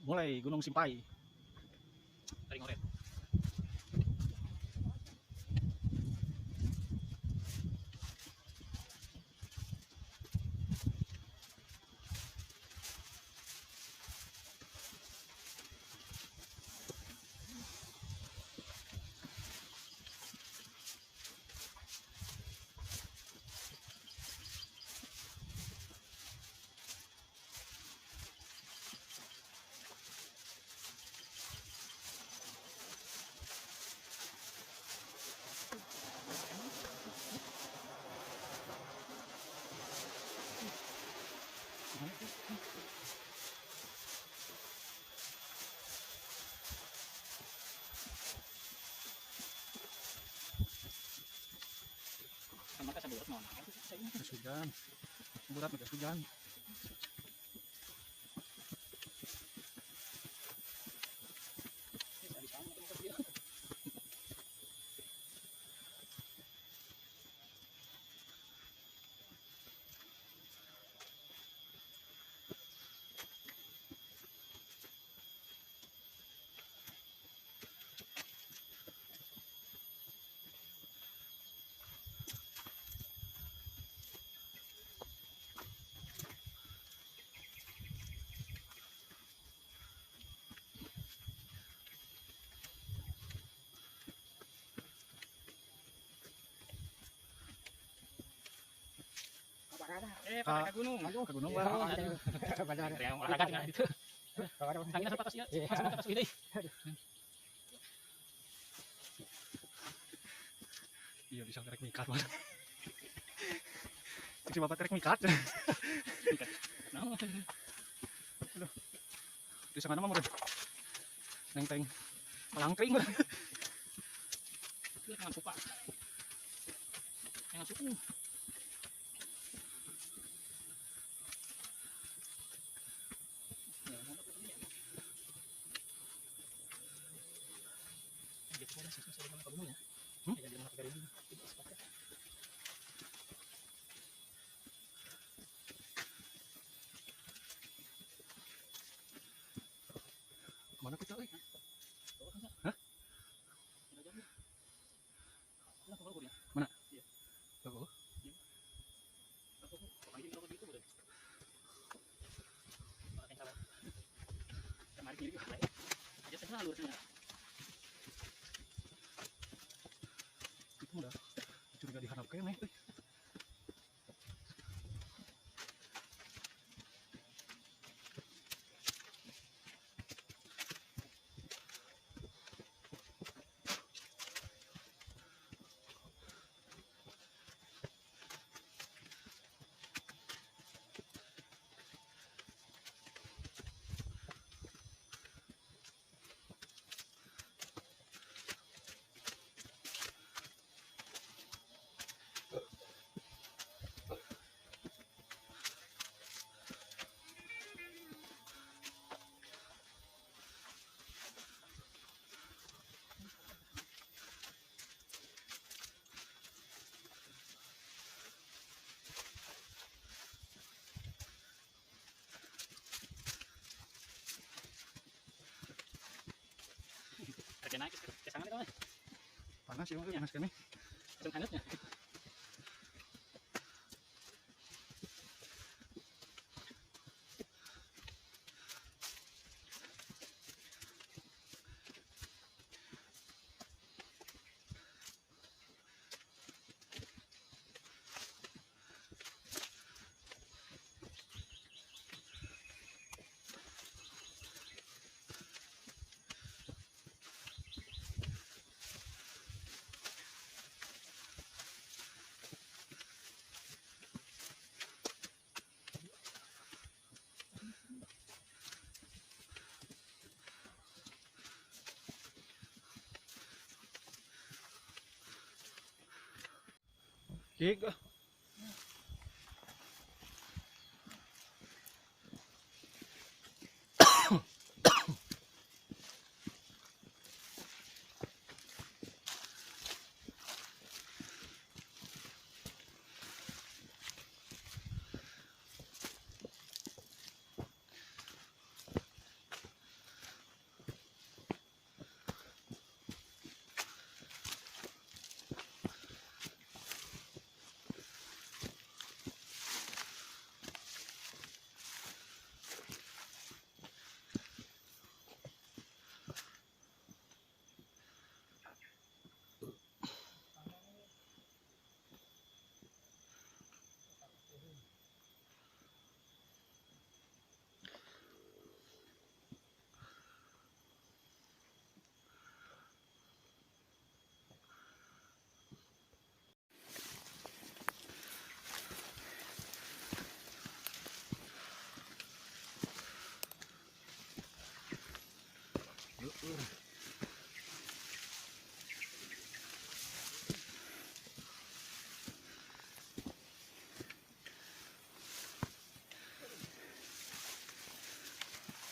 Mulai Gunung Simpai. Taring oret. Hujan, berat gas hujan. Ke gunung. Ke gunung. Olahraga cenah itu. Tangina sapatos ieu. Sapatos ieu deui. Iya bisa rek mikat mah. Cek si bapak rek mikat. Mikat. Naon? Aduh. Di sana mah meureun. Neng teng. Malangkring meureun. Jangan suka. Jangan suka. Mana kita euy? Hah? Mana? Oh. Itu udah curiga diharap kayaknya euy. Panas ya, panas kan nih. Hangatnya. Cik.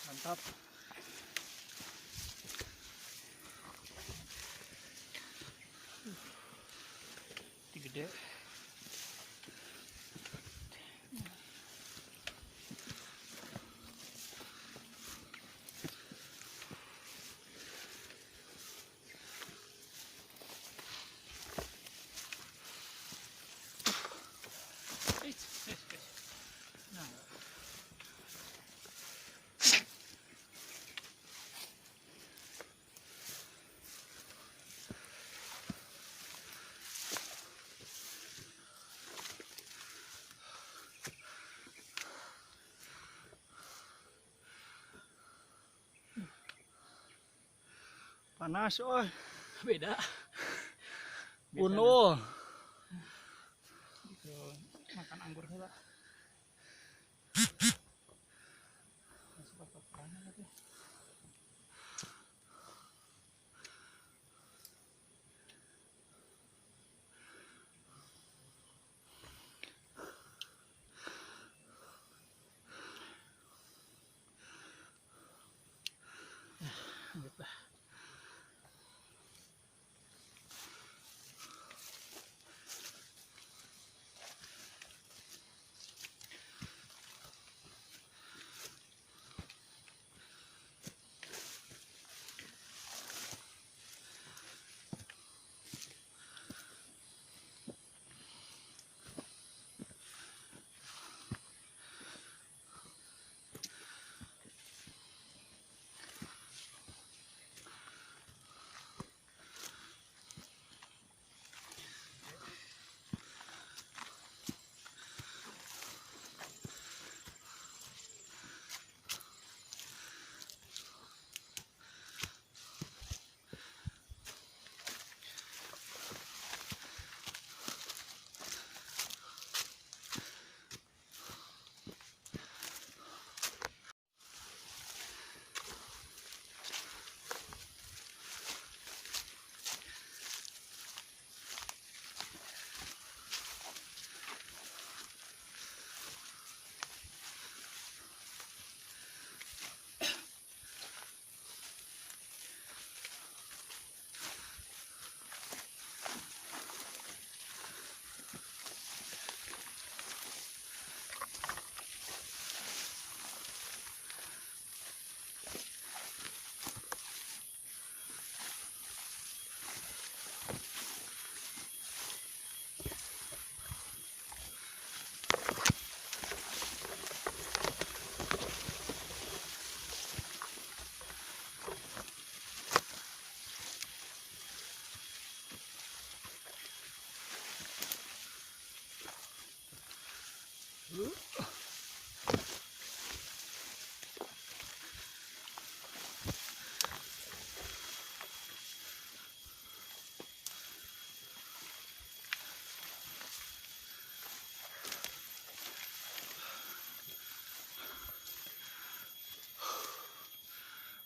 Mantap. Gede. Nah. Panas, oh. Beda. Uno. Gitu, makan anggur heula. Gitu.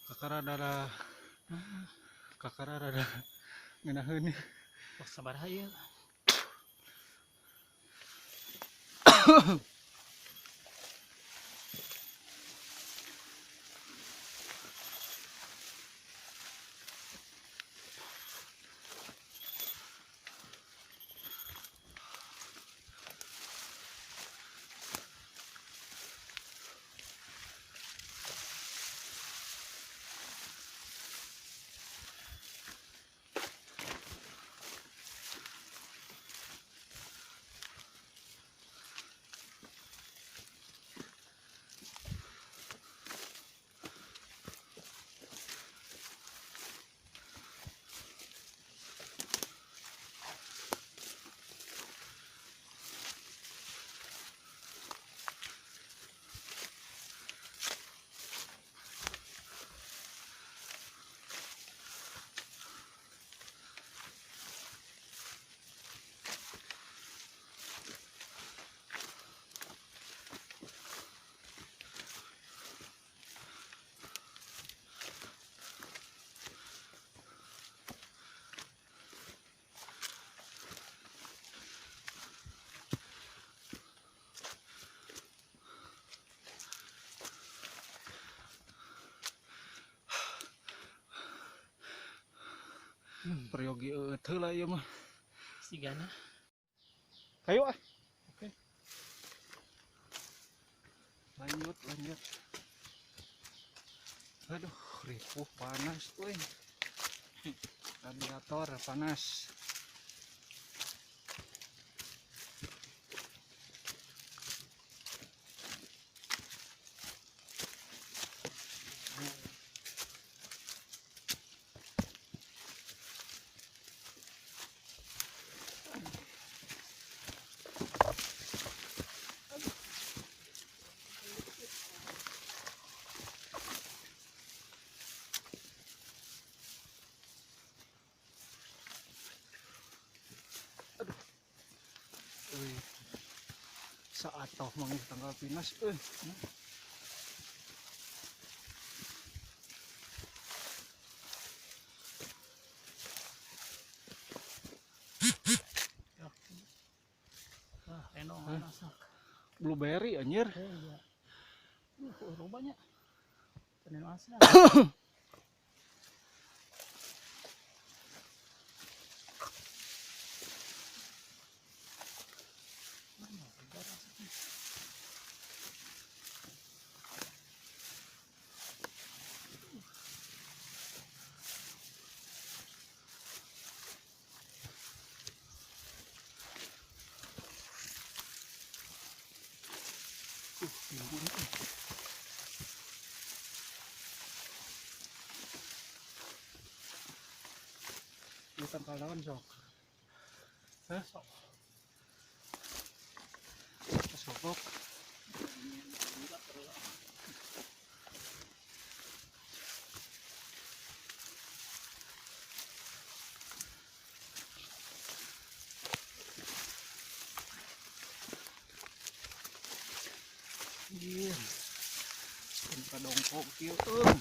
Kakara darah, kakara rada ngeunaheun. Wah, sabaraha ieu? Peryogi eueuh lah ieu mah. Sigana. Ayo ah. Oke. Lanjut, lanjut. Aduh, ripuh panas euy. Radiator panas. Saat toh manggih tanggal pinas euy. Wah, renong masak. Blueberry anjir. Iya. Rubahnya. Tenan masak. Ini tangkal naon sok? Hah? Sok. Sokok. Iya. Kadongkok kieu euy.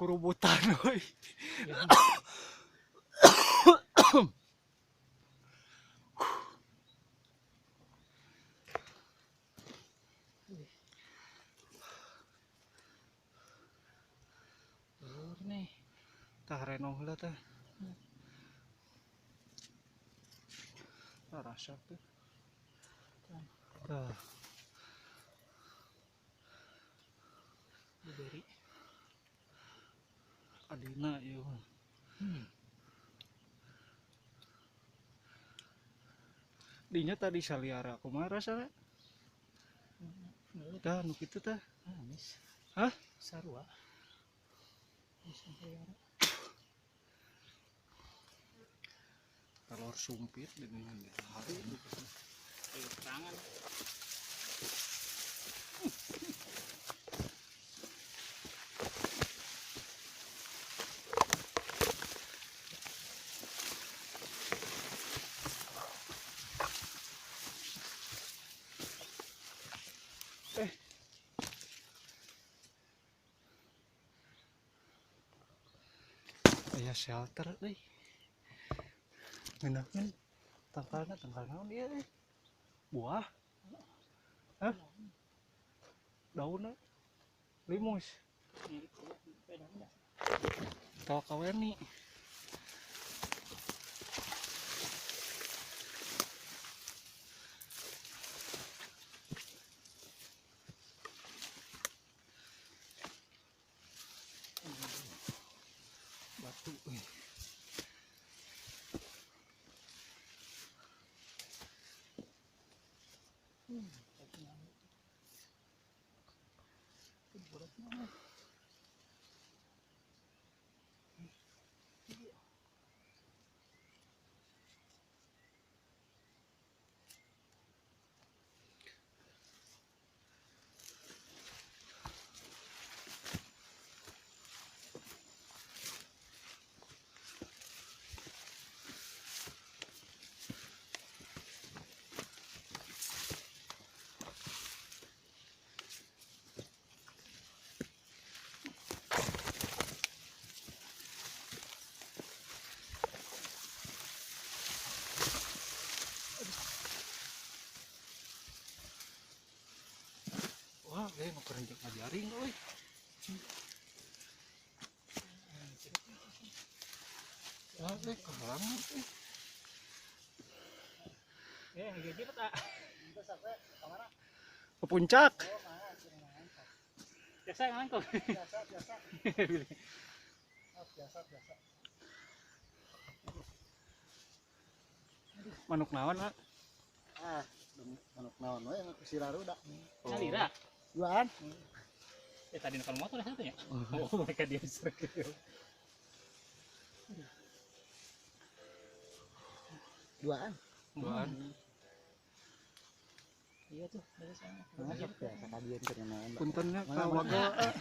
Kurubutan euy. Nih. Tah renong heula tah. Tah rasa tuh. Tah. Blueberry. Adina ieu. Dinya tadi saliara kumaha rasana? Tah nu kitu tah. Manis. Hah? Sarua. Bisa saliara. Telur sumpit di dinya hari. Tangan. Aya shelter euy. Ngeunaheun tangkalna tangkal naon ieu euy? Buah. Hah? Daunna limus. Tol kaweni. Batu. Wah, mau kerenjek ngajaring euy. Wah, kehalang euy. Ke puncak. Biasa ngalangkung. Biasa, biasa. Biasa, biasa. Manuk naon, Pak? Ah, manuk naon we siraruda. Salira. Duaan. Ya tadi nonton motor satu ya. Oh, mereka dia sergil. Duaan. Duaan. Iya tuh, biasa. Biasa kadieu keur naon. Puntennya ka waga.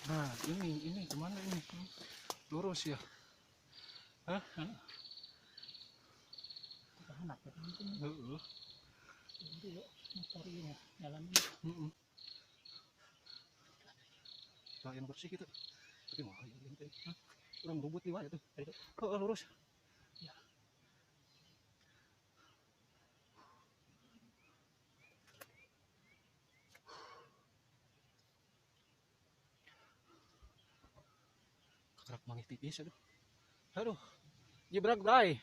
Nah, ini kemana ini? Lurus ya? Hah? Heeh. Nah, yang bersih gitu. Tapi mah ya teh. Urang rubut di wae tuh. Heeh, lurus. Ya. Kerak mangih tipis aduh. Aduh. Jebrak bray.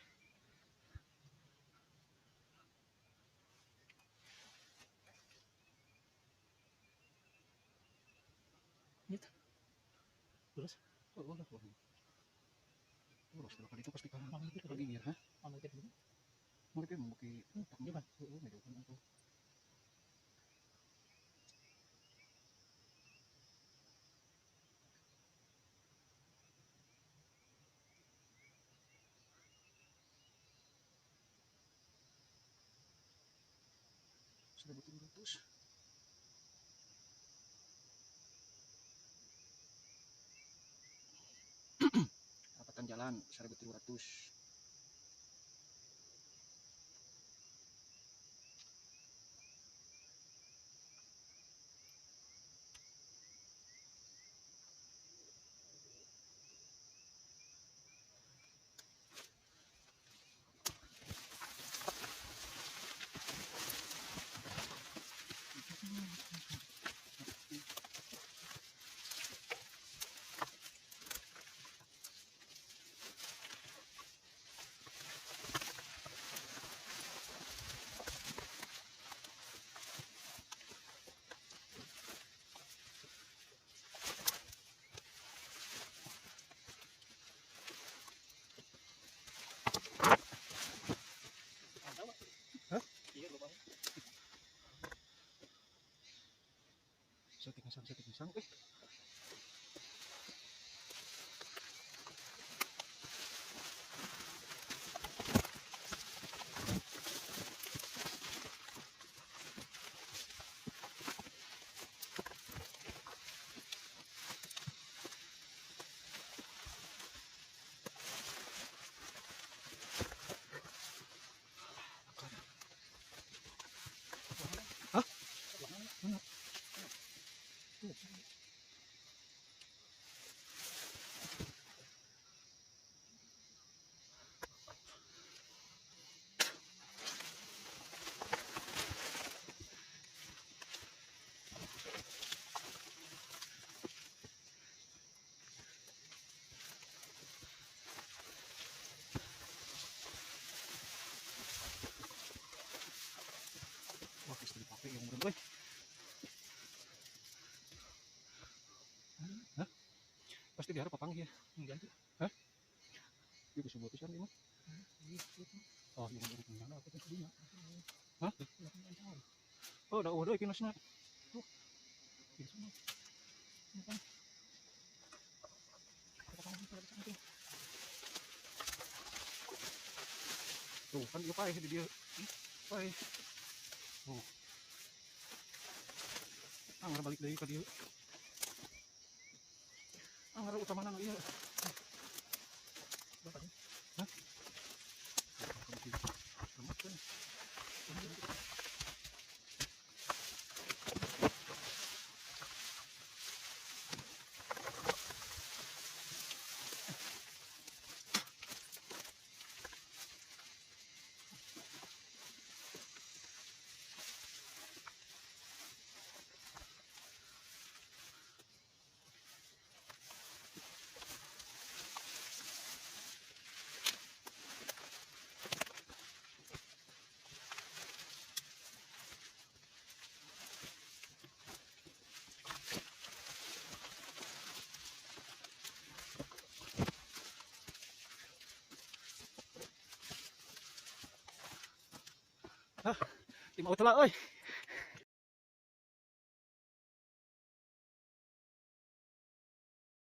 Gitu. Terus? Oh, udah. Lurus kalau itu pasti kan. Lagi ha? Mangit. Mangit mau ki. Iya, Bang. Heeh, medokan atuh. 1.300. Rapatan jalan 1.300. Pasti diharap papanggih ya. Ganti. Hah? Ieu geus sebuah pisan ieu mah. Oh, iya iya. Aku tuh sedih. Hah? Oh, da eueuh deui kinosna. Tuh. Tuh, kan ieu paeh di dieu. Paeh. Tuh. Anggar balik deui ka dieu. Anggar utamana nu ieu. Hah? Tim auto lah, oi.